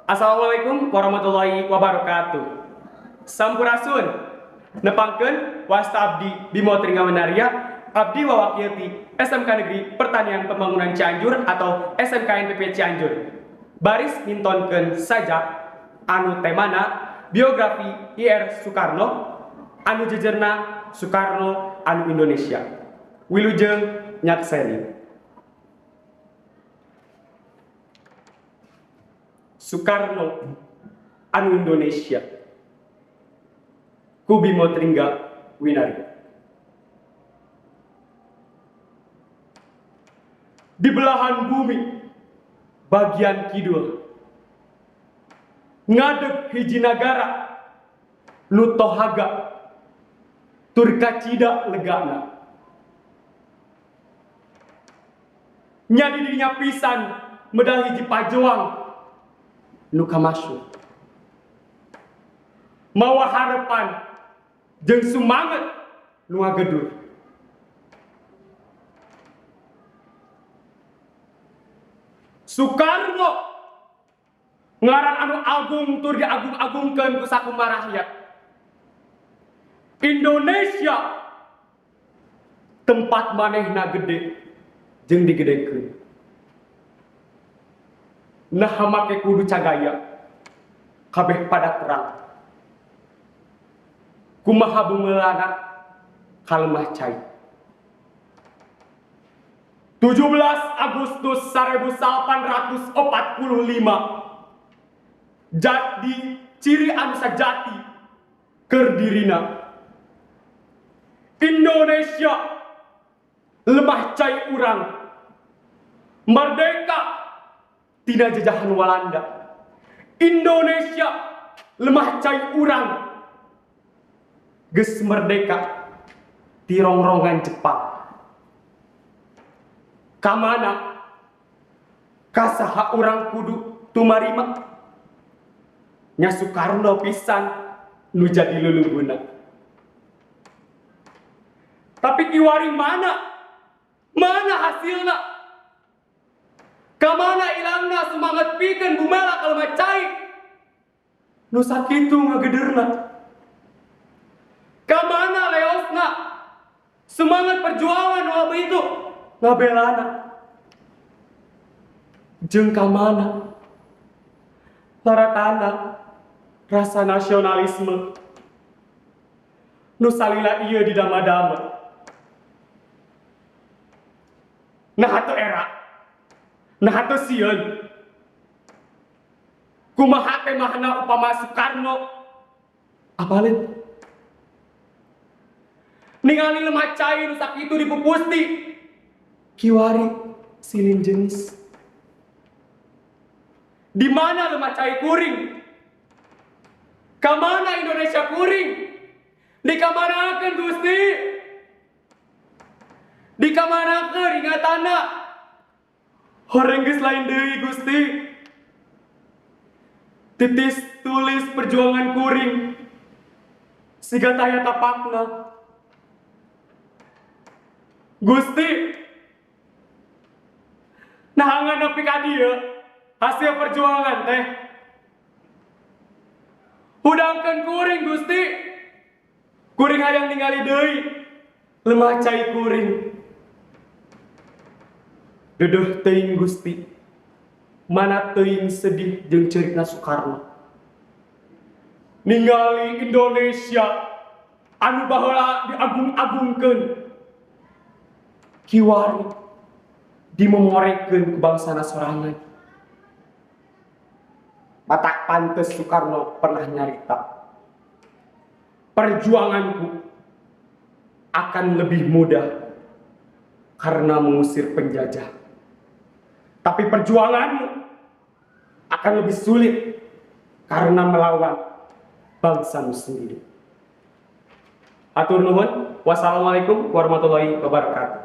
Assalamualaikum warahmatullahi wabarakatuh. Sampurasun. Nepangkeun wasta abdi Bimo Tringga Winaria, abdi wawakil ti SMK Negeri Pertanian Pembangunan Cianjur atau SMK NPP Cianjur. Baris mintonkeun sajak anu temana biografi IR Soekarno anu jejerna Soekarno anu Indonesia. Wilujeng nyakseni. Soekarno anu Indonesia ku Bimo Tringga Winaria. Di belahan bumi bagian kidul ngadeg hiji nagara nu tohaga tur kacida legana. Nya di dirinya pisan medal hiji pajoang nu kamasyhur. Mawa harapan jeung sumanget nu ngagedur. Soekarno ngaran anu agung tur diagung-agungkeun ku sakumaha rakyat. Indonesia tempat manehna gede jeung digedekeun. Nah make kudu cagaya kabeh pada terang. Kumaha bumeulana kalemah cai. 17 Agustus 1845 jadi ciri anu sajati keur dirina. Indonesia lemah cai urang merdeka tina jajahan Walanda. Indonesia lemah cai urang geus merdeka ti rongrongan Jepang. Kamana kasaha urang kudu tumarima nya Soekarno pisan nu jadi luluhuna. Tapi kiwari mana? Mana hasilna? Kamana ilangna semangat pikeun bumela kalemah cai nu sakitu ngagederna? Kamana leosna semangat perjuangan nu itu ngabelana? Jeung kamana laratana rasa nasionalisme nu salila ieu didama-dama? Nah atuh era, nah atuh sieun. Kumaha teh mahna upama Soekarno apaleun? Ningali lemah cai nu sakitu dipupusti kiwari silin jenis. Di mana lemah cai kuring? Kamana Indonesia kuring? Dikamanakeun Gusti? Dikamanakeun ingatana? Horeng geus lain deui Gusti. Titis tulis perjuangan kuring siga taya tapakna. Gusti, nahangan nepi ka dieu hasil perjuangan teh. Hudangkeun kuring Gusti. Kuring hayang ningali deui lemah cai kuring. Dedeuh teuing Gusti, mana teuing sedih jeung ceurikna Soekarno. Ningali Indonesia anu baheula diagung-agungkeun kiwari dimomorekeun ku bangsana sorangan. Matak pantes Soekarno pernah nyarita, perjuanganku akan lebih mudah karena mengusir penjajah. Tapi perjuanganmu akan lebih sulit karena melawan bangsamu sendiri. Hatur nuhun. Wassalamualaikum warahmatullahi wabarakatuh.